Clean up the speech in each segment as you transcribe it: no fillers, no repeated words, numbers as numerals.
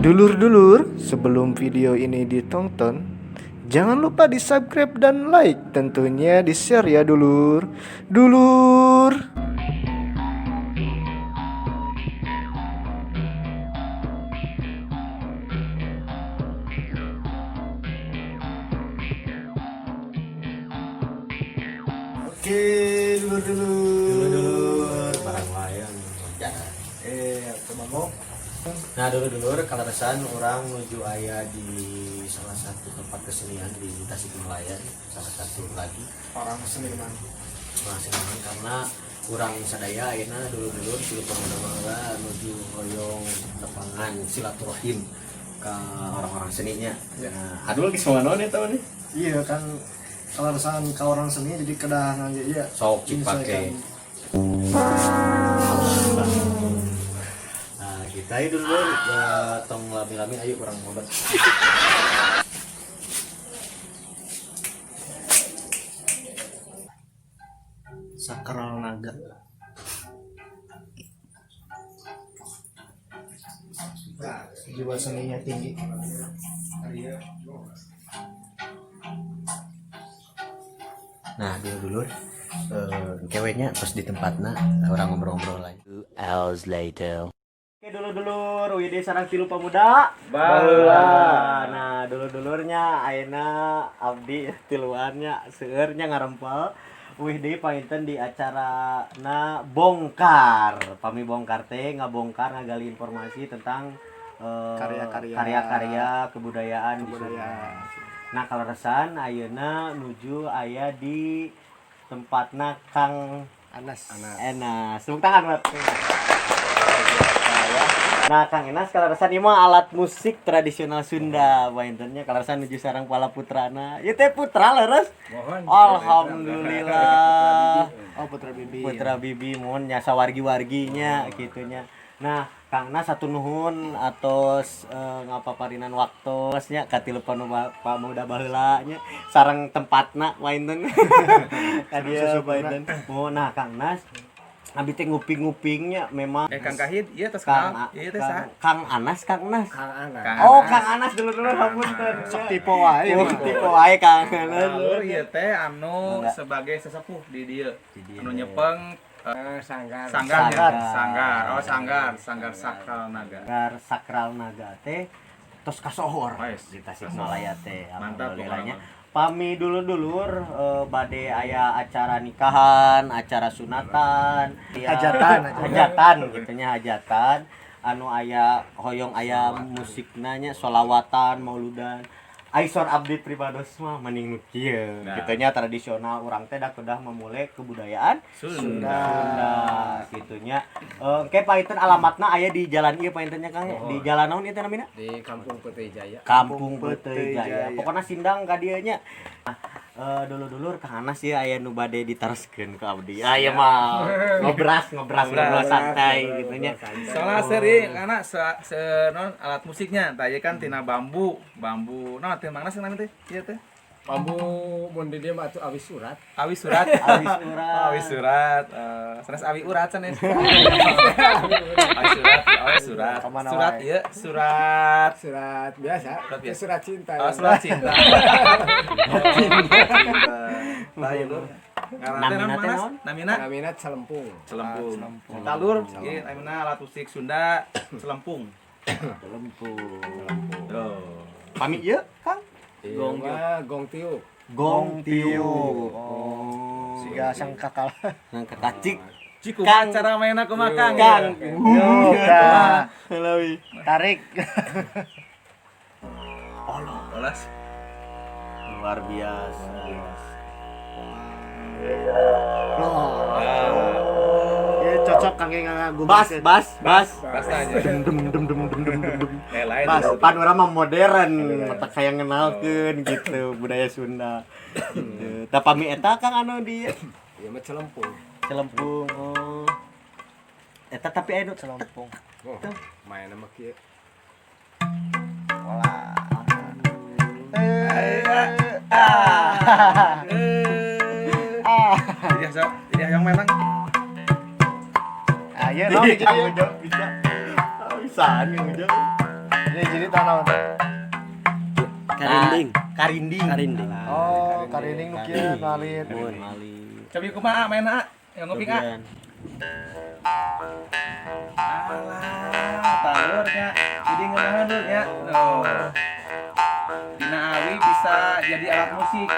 Dulur-dulur, sebelum video ini ditonton, jangan lupa di subscribe dan like, tentunya di share ya dulur. Dulur. Oke, dulur-dulur. Dulur-dulur, barang layang. Coba mau. Nah, dulur-dulur, kaleresan urang nuju aya di salah satu tempat kesenian di Tasikmalaya, salah satu lagi Orang seniman. Orang seniman karena urang sadaya ayeuna dulur-dulur tilu pemuda mangga nuju hoyong tepangan silaturahim ke orang-orang seninya. Nah, aduh lagi semua naon eta nih. Iya kan, kaleresan ka orang seni jadi kedah ngangge ieu. Sok cik pake. Nah, kita ayo dulu tong lami-lami, ayo urang ngobat. Sakral naga. Jiwa seninya tinggi. Nah, dulur-dulur, kewenya pas di tempatna urang ngobrol-ngobrol lagi. 2 hours later. Oke, dulur-dulur, Widi sareng tilu pemuda. Baheula. Nah, dulur-dulurnya ayeuna abdi tiluannya seueurnya ngarempel. Wih deui panginten di acara na bongkar. Pami bongkar teh ngabongkar, ngagali informasi tentang Karya-karya. Karya-karya kebudayaan di Sunda. Kebudayaan. Nah, kaleresan ayeuna nuju aya di tempatna Kang Anas. Enas. Tepuk tangan, Mat. Nah, Kang Enas, kaleresan ieu mah alat musik tradisional Sunda pangintennya, kaleresan nuju sareng pala putrana. Ieu teh putra leres. Mohon. Alhamdulillah. Oh, Putra Bibi. Putra Bibi, mohon nya sawargi-warginya gitunya. Nah, Kang Nas, satu nuhun atos ngapaparinan waktosnya ka tilu pamuda baheula nya sareng tempatna panginten. Ka dieu panginten. Mohon, nah Kang Nas, abi teh nguping-ngupingnya memang Kang Kahid, ieu tos Kang kenal. Ieu teh saha? Kang Anas, Kang Nas. Kang Anas. Kang Oh, Anas. Kang Anas dulu dulu, hapunten. Sok tipe wae. Oh, tipe wae Kang Anas. Alur ieu teh anu Enggak. sebagai sesepuh di dieu. Di dieu. Anu nyepeng Sanggar. sanggar ya? Sanggar. Sanggar. Oh, sanggar, sanggar sakral naga. Sanggar sakral naga teh tos kasohor Wes, di Tasikmalaya teh. Mantap Alhamdulillahnya. pokoknya. Pami dulur-dulur bade aya acara nikahan, acara sunatan, ya, Hajatan, hajatan gitunya, hajatan anu aya hoyong aya musikna nya, solawatan, mauludan. Ai saur abdi pribados mah mending nu kieu. Nah. Gitunya tradisional urang teh da kedah memulai kebudayaan Sunda. Sunda gitunya. Engke panginten alamatna aya di jalan ieu pangintennya Kang ya? Di jalan naon ieu teh namina? Di Kampung Putri Jaya. Kampung Putri Putri Jaya. Jaya. Pokoknya sindang ka dieu nya. Nah, dulur-dulur Kang Anas ya aya nu bade diteruskeun ke abdi. Ah ieu mah ngobras ngobras ngobrol santai gitu nya. Soalnya seri karena se non alat musiknya tah ieu kan tina bambu, bambu. Nah, teh mana sih namanya teh? Ieu teh. Bambu mun di dieu mah atuh awi surat. Awi surat. Awi surat. Oh, awi surat. Sanes awi urat sanes. Awi surat, awi surat. Kemana Surat wae. ieu, surat. Surat biasa. Surat biasa. Surat cinta. Oh, surat cinta. Cinta. Tah ieu lur. Ngaran teh Namina naon teh Manas? naon? Namina Namina celempung. celempung. Talur, ieu namina alat musik Sunda celempung. Lempung. Tuh. Pami ieu Kang? Gong mah gong tiup. Gong tiup. Oh. Siga sang kakal. Nang kakacik. Ciku Kang. cara mainna kumaha Kang? Kang. Yo, tah. Halawi. Tarik. Olas. Luar biasa. Loh. Ya cocok kangge nganggo. Bas, bas, bas. Bas aja. Dem dem dem dem dem dem dem. Eh lain. Bas, pan urang mah modern, mata kayak ngenalkeun gitu budaya Sunda. Gitu. Tah pami eta Kang anu di Ieu mah celempung. Celempung. Oh. Eta tapi aya nu Celempung. Oh, main mah kieu. Jadi sok, jadi hayang memang. Ah, iya, naon Kang jadi. Ujo bisa. Bisa Kang Ujo. Jadi tanah. Karinding. Karinding. Karinding. Oh, karinding nu kieu ngalit. Cobi kumaha main a? Yang nguping a. Alah, talurnya. Jadi ngeunaheun lur nya. Tuh. Dina awi bisa jadi alat musik.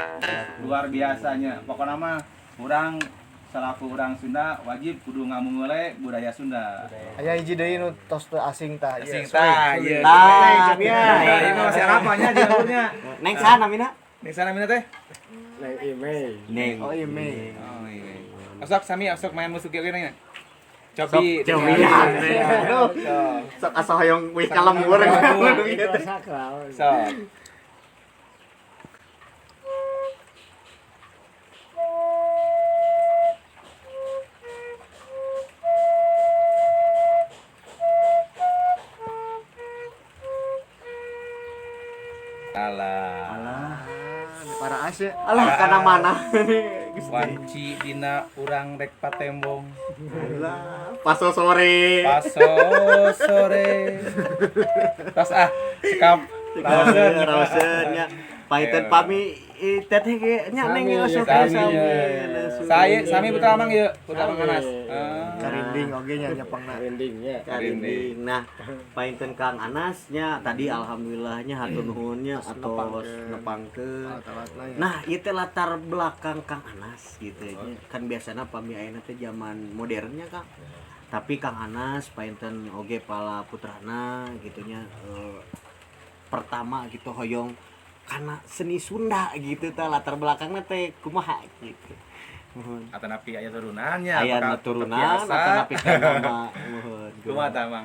Luar biasanya. Pokoknya mah urang selaku urang Sunda wajib kudu ngamumule budaya Sunda. Aya hiji deui nu tos teu asing tah. Asing tah, ieu. Tah, Nah, ini masih apanya di lurnya. Neng sana mina? Neng sana mina teh? Neng Ime. Neng. Oh, Ime. Oh, iya. Osok sami osok main musik ieu nya. Cobi. Cobi. Aduh. Sok asa hoyong wih kalembur. Sok. Alah. Alah, para asya. Alah kana mana. Wanci dina urang rek patembong. Alah, paso sore. Paso sore. Tos ah, sekap. Raoseun, raoseun nya. Paiten pami teteh ge nya neng sok sami. Saya sami putra Amang ieu, putra Amang Anas. Karinding oge nya nyepengna. Karinding nya. Karinding. Nah, painten Kang Anas nya tadi alhamdulillahnya hatur nuhunnya atos nepangkeun. Nah, ieu teh latar belakang Kang Anas gitu nya. Kan biasana pami ayeuna teh zaman modernnya Kang. Tapi Kang Anas painten oge pala putrana gitu nya pertama gitu hoyong karena seni Sunda gitu teh latar belakangna teh kumaha gitu. Muhun. Atanapi aya turunannya, aya turunan atanapi kana muhun. Kumaha tah, Mang?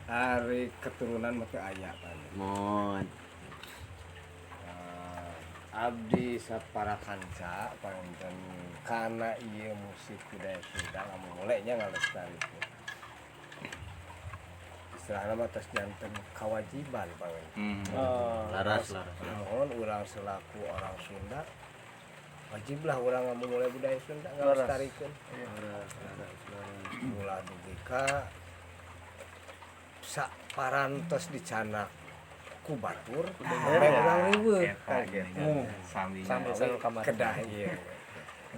Ari keturunan mah teu aya pan. Muhun. Abdi saparakanca panginten kana ieu musik budaya Sunda ngamumule nya ngalestarikeun. Istilahna mah tos janten kewajiban panginten. Laras laras. Mohon urang selaku orang Sunda wajiblah urang ngamumule budaya Sunda ngalestarikeun. Mula dugi ka saparantos dicanak ku batur sampai urang riweuh kan gitu. Sami kedah ieu.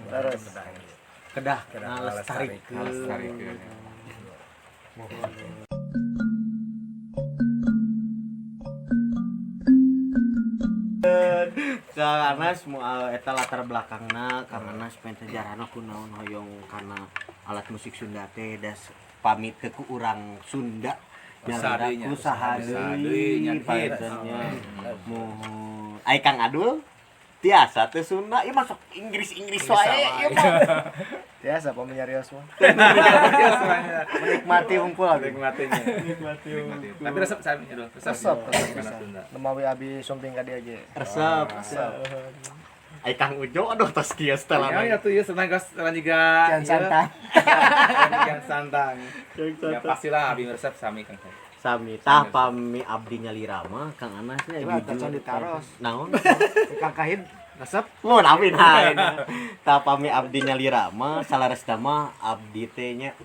Terus kedah ngalestarikeun. Ngalestarikeun. Kang Anas eta latar belakangna Kang Anas pengen sejarahna kunaon hoyong kana alat musik Sunda teh das pamit teu ku urang Sunda ku saha deui paentennya muhun ai Kang Adul tiasa teh Sunda ieu masuk Inggris-Inggris wae ieu mah tiasa pami nyarios mah menikmati unggul abi nikmatinya nikmati tapi resep sami aduh resep nemawi abi sumping ka dieu ge resep ai Kang Ujo aduh tos kieu setelan ya tuh ieu senang geus setelan juga Kian Santang Kian Santang ya pastilah abi resep sami Kang sami tah pami abdi nyalira mah Kang Anas nya jujur ditaros naon Kang Kahid resep mun amin hae tah pami abdi nyalira mah salaresna mah abdi teh nya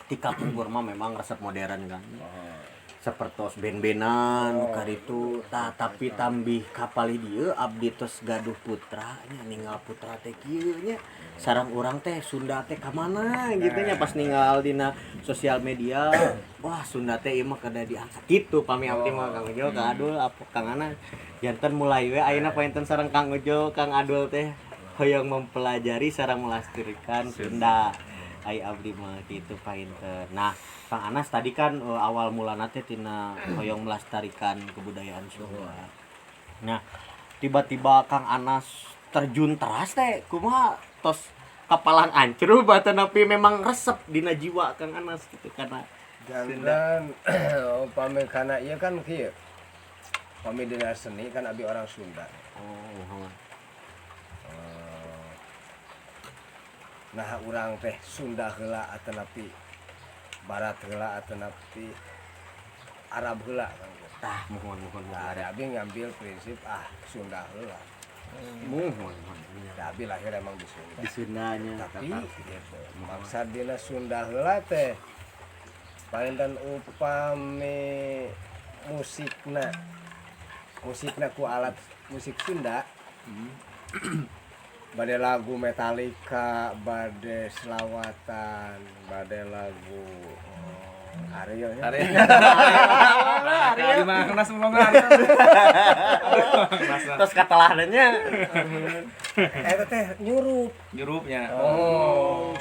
ti kapungkur mah memang resep modern kan sapertos band-bandan karitu tah tapi tambih kapali dieu abdi tos gaduh putra nya ninggal putra teh kieu nya sareng urang teh Sunda teh ka mana gitu nya pas ninggal dina sosial media wah Sunda teh ieu mah kada diangkat kitu pami abdi mah Kang Ujo Kang Adul apa Kang Anas janten mulai we ayeuna painten sareng Kang Ujo Kang Adul teh hoyong mempelajari sareng melestarikan Sunda ai abdi mah kitu painten. Nah, Kang Anas tadi kan awal mulana teh tina hoyong melestarikan kebudayaan Sunda. Nah, tiba-tiba Kang Anas terjun teras teh kumaha tos kapalang ancur batanapi memang resep dina jiwa Kang Anas gitu karena jangan upami kana ieu kan kieu. Upami dina seni kan abi orang Sunda. Oh, nah urang teh Sunda heula atanapi Barat heula atanapi Arab heula kan gitu. Tah muhun muhun. Nah, abi ngambil prinsip Sunda heula. Muhun muhun. Da abi lahir emang di Sunda. Di Sundanya. Tapi gitu. Maksad dina Sunda heula teh palinten upami Musikna musikna ku alat musik Sunda, bade lagu Metallica, bade selawatan, bade lagu Ariel ya. Ariel. Ariel. Di mana semua Ariel. Terus katelahannya. Eta teh nyurup. Nyurupnya. Oh.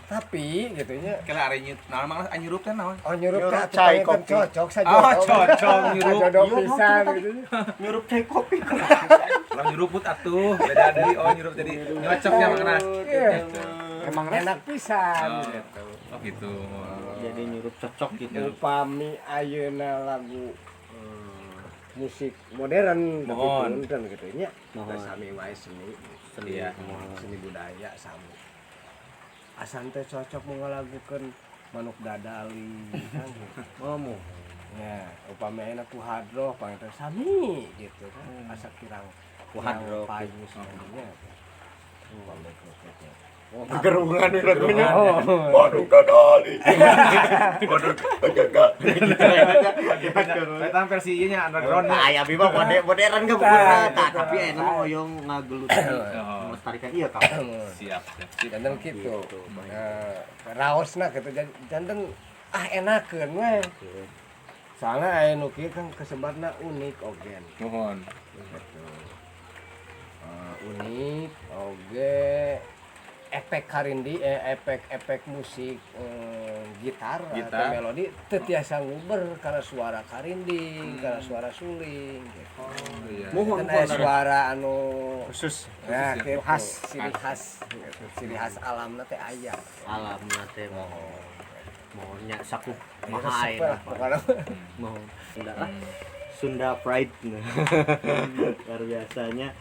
Tapi gitu nya. Kela ari nyut. Naon mah nyurup teh naon? Oh, nyurup teh cai kopi. Cocok saja. Oh, cocok nyurup. Jodoh pisan gitu. Nyurup cai kopi. Kalau nyuruput atuh beda deui, oh nyurup jadi nyocoknya Mang Nas. Emang enak pisan gitu. Oh gitu. Jadi nyurup cocok gitu. Upami ayeuna lagu musik modern tapi punten gitu nya. Sami wae seni. Seni ya. Seni budaya sami. Asan teh cocok ngalagukeun Manuk Dadali kan gitu. Oh, ya, upami ayeuna ku hadroh panginten sami gitu kan. Asa kirang ku hadroh payu sebenarnya. Upami kitu. Gerungan lagunya. Manuk Dadali. Manuk Dadali. Eta versi ieu nya underground. Aya abi mah modern ka bukan. Tapi ayeuna mah hoyong ngagelut melestarikan ieu ka. Siap, siap. Janten kitu. Raosna kitu janten ah enakeun we. Soalna aya nu kieu kan kesebarna unik oge. Mohon. Gitu. Unik oge efek karindi efek-efek musik gitar atau melodi teu tiasa nguber karena suara karinding, karena suara suling gitu. Oh iya. Mohon suara anu khusus ya, gitu, khas, ciri khas gitu. Ciri khas alamna teh aya. Alamna teh mohon nya sakup maha aya. Mohon. Sunda Sunda Pride. Luar biasanya.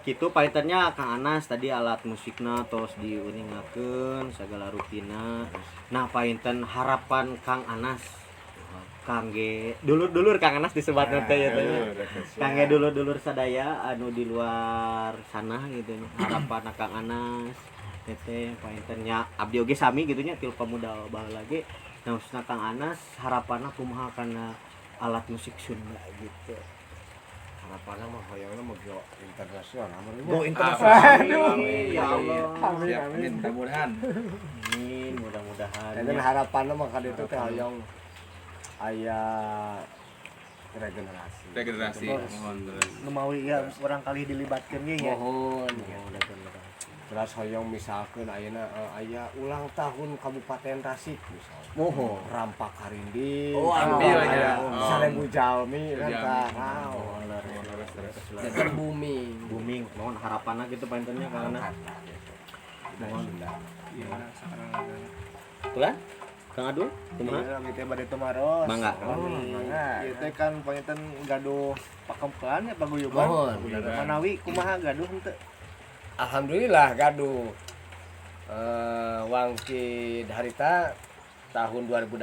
Gitu painternya Kang Anas tadi alat musikna tos diuningakeun segala rutina. Nah, painten harapan Kang Anas kangge dulur-dulur Kang Anas disebatna teh ya teh. Kangge dulur-dulur sadaya anu di luar sana gitu nya. Harapan Kang Anas teteh paintennya abdi oge sami gitu nya til pemuda baheula ge. Nah, khususna Kang Anas harapanna kumaha kana alat musik Sunda gitu. Harapannya mah hoyongna mah go internasional. Go internasional. Ya Allah. Amin, amin, mudah-mudahan. Amin, mudah-mudahan. Dan harapanna mah ka ditu teh hoyong aya regenerasi. Regenerasi. Mohon terus. Nu mawi ya urang kali dilibatkeun ge nya. Mohon. Terus hoyong misalkeun ayeuna aya ulang tahun Kabupaten Tasik misalnya. Mohon. Rampak karinding. Oh, ambil aja. 1000 jalmi kan tah. Jadi booming. Booming. Mohon harapanna gitu paintennya karena mohon. Iya, sekarang. Tulah? Kang Adul, kumaha? Iya, abdi teh bade tumaros. Mangga. Mangga. Ieu teh kan panginten gaduh pakempelan ya paguyuban. Manawi kumaha gaduh henteu? Alhamdulillah gaduh. Wangkid harita tahun 2018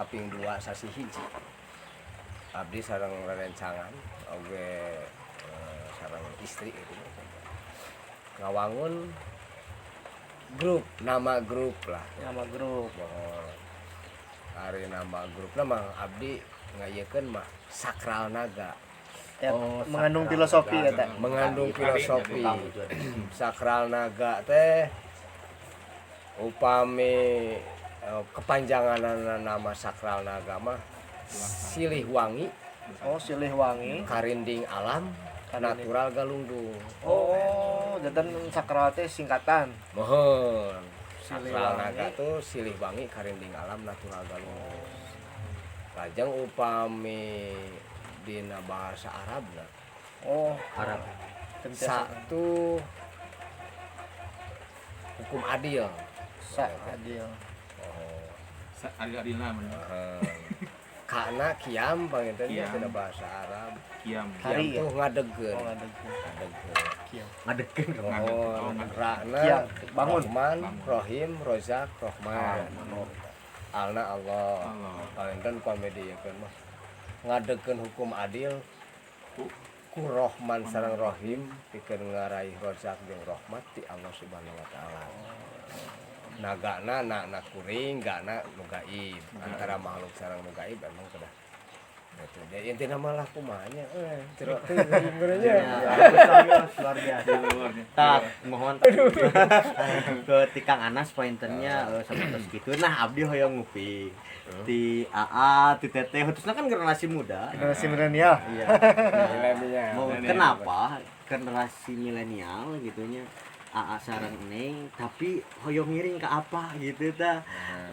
kaping 2 sasi hiji. Abdi sareng rerencangan oge sareng istri gitu. Ngawangun grup, nama grup lah. Nama grup. Ari nama grupna mah abdi ngayekeun mah Sakral Naga. Ya, oh, mengandung filosofi ya teh. Mengandung filosofi. Sakral Naga teh upami kepanjangan nama Sakral Naga mah Silih Wangi. Oh, Silih Wangi. Karinding alam, natural galunggung. Oh, janten sakral teh singkatan. Mohon. Sakral Naga tuh Silih Wangi karinding alam natural galunggung. Lajeng upami dina bahasa Arabna. Oh, Arab. Satu hukum adil. Sa adil. Oh. Sa adil-adilna mah. Karena kiam panginten nya bahasa Arab. Kiam. Kiam tuh ngadegkeun. Oh, ngadegkeun. Ngadegkeun. Ngadegkeun. Oh, rakna bangun. Rahman, Rohim, Rozak, Rohman. Alna Allah. Panginten pamedieukeun mah ngadegkeun hukum adil ku Rohman sareng Rohim pikeun ngaraih Rozak jeung Rahmat ti Allah Subhanahu wa taala. Nagana na kuring, gana nu gaib. Antara makhluk sareng nu gaib emang kedah. Gitu. Jadi intina mah lah kumaha nya cerita nya. Luar biasa. Tak mohon ke ti Kang Anas pointernya sapertos kitu. Nah, abdi hoyong nguping. Ti AA, ti Teteh, khususnya kan generasi muda. Generasi milenial. Iya. Mau kenapa generasi milenial gitunya AA sareng Neng tapi hoyong ngiring ke apa gitu tah.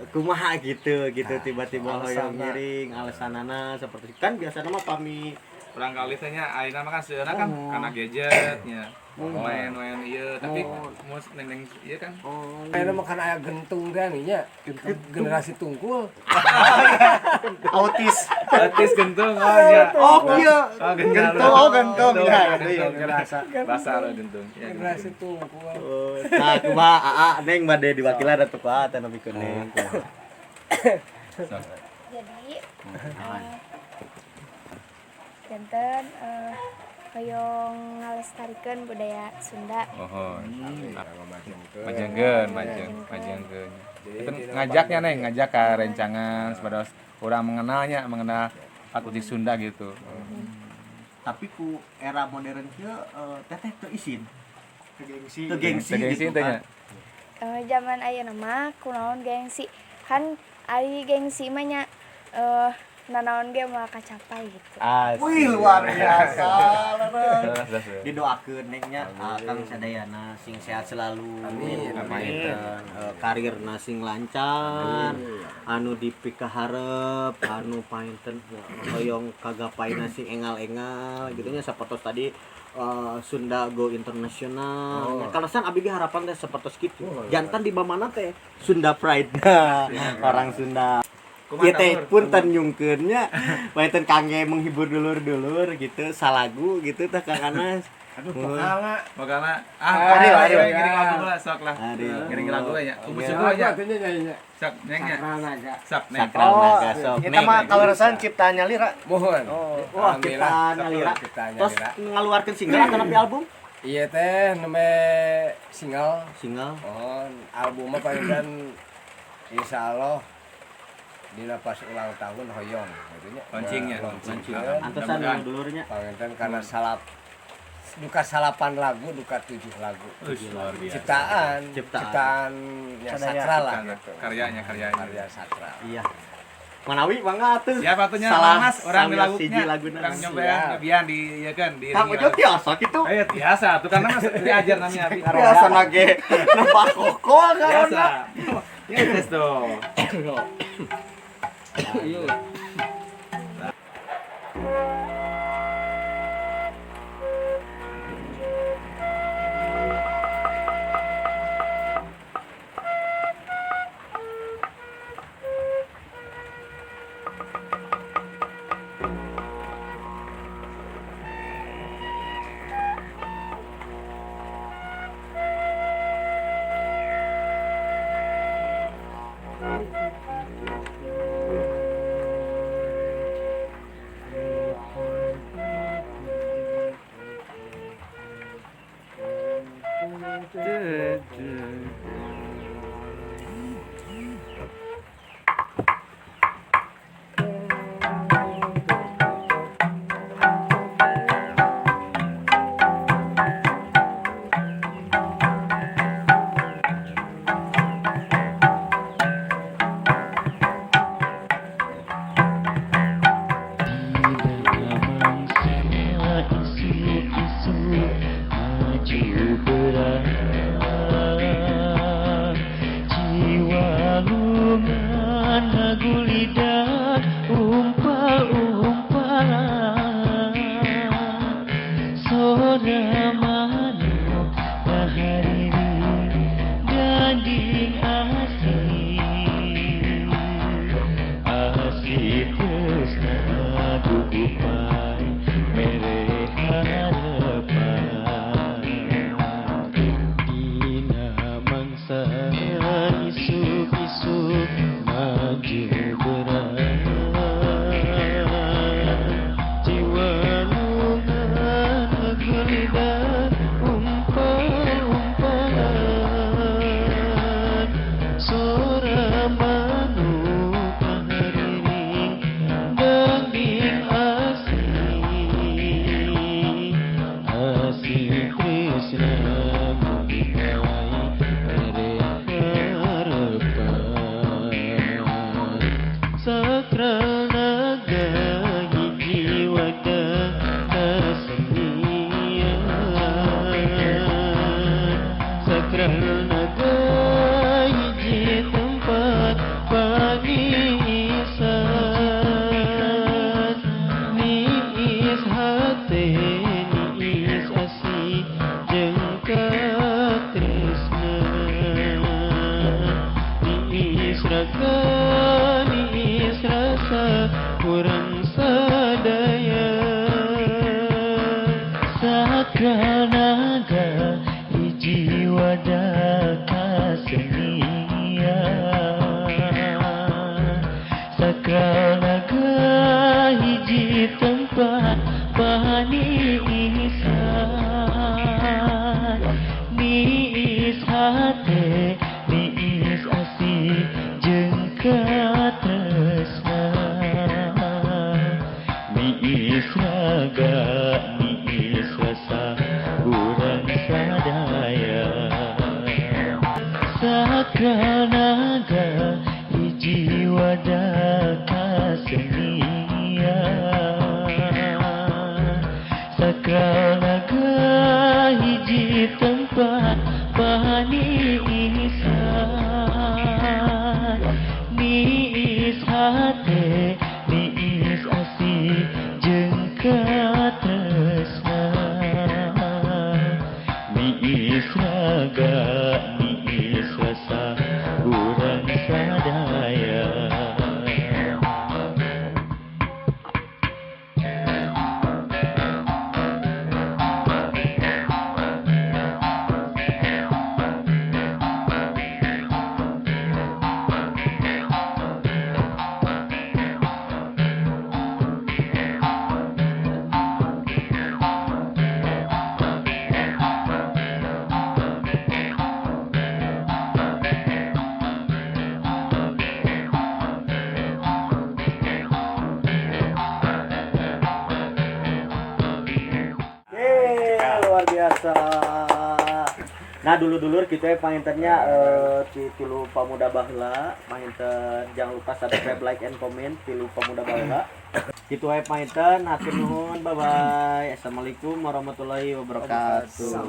Kumaha gitu gitu tiba-tiba hoyong ngiring alasanana seperti kan biasanya mah pami urang kali teh nya ayeuna mah kan seueurna kan kana gadget nya. Main-main ieu tapi mus neng ieu kan. Ayeuna mah kan aya gentung teh nya. Generasi tungkul. Autis. Autis gentung oh ya. Oh iya. Gentung oh gentung ya itu ya bahasa. Bahasa gentung. Generasi tungkul. Nah, kumaha AA Neng bade diwakilan atuh kumaha teh nemikeun Neng kumaha. Jadi janten hoyong ngalestarikeun budaya Sunda. Oh. Majengkeun, majengkeun. Itu ngajaknya Neng, ngajak ke rencangan supaya orang mengenalnya, mengenal alat musik Sunda gitu. Tapi ku era modern kieu teteh teu isin. Teu gengsi. Teu gengsi gitu kan. Zaman ayeuna mah kunaon gengsi? Kan ari gengsi mah nya nanaon ge moal kacapai gitu. Wih luar biasa. Didoakeun Neng nya Kang sadayana sing sehat selalu. Amin. Amin. Karirna sing lancar. Anu dipikaharep, anu painten hoyong kagapaina sing engal-engal gitu nya sapertos tadi Sunda go internasional. Kalasan abdi ge harapan teh sapertos kitu. Jantan di bamana teh Sunda pride. Orang Sunda. Ieu teh punten nyungkeun nya, painten kangge menghibur dulur-dulur gitu, salagu gitu tah Kang Anas. Aduh, vokalna, vokalna. Ah, Ariel ngiring lagu lah sok lah. Ngiring lagu nya. Kumus syukur nya. Sok neng nya. Sok neng. Sakral naga sok. Kita mah kaleresan ciptaan nyalira. Mohon. Wah, ciptaan nyalira. Terus ngaluarkeun single atau nepi album? Iya teh nembe single. Single. Oh, album mah palingan insyaallah dina pas ulang tahun hoyong gitu nya. Launchingnya, launching. Antosan dulurnya. Panginten karena salap duka 8 lagu, duka 7 lagu. Ciptaan, ciptaan ya sakral lah gitu. Karyanya, karya sakral. Iya. Manawi mangga atuh. Siapa atuh nya Mas urang di lagunya. Urang nyobian di ieu kan di. Kang Ujo tiasa kitu. Ayo tiasa atuh karena Mas diajar namanya abi. Tiasa nage nempak koko karena. Ya tes tuh. Iya. Naga niis rasa urang sadaya. Sakral naga hiji wadah kasenian. Sakral naga hiji tempat paniisan. Niis hate, niis asih jeung katresna. Niis raga, niis rasa urang sadaya. Sakral naga hiji wadah kasenian. Sakral naga hiji tempat paniisan. Niis hate, niis asih jeung katresna. Niis raga, niis rasa urang sadaya. Yeay, luar biasa. Nah, dulur-dulur kita ya pangintennya di Tilu Pamuda Baheula, panginten jangan lupa subscribe, like, and comment Tilu Pamuda Baheula. Gitu wae panginten, hatur nuhun, bye bye. Assalamualaikum warahmatullahi wabarakatuh.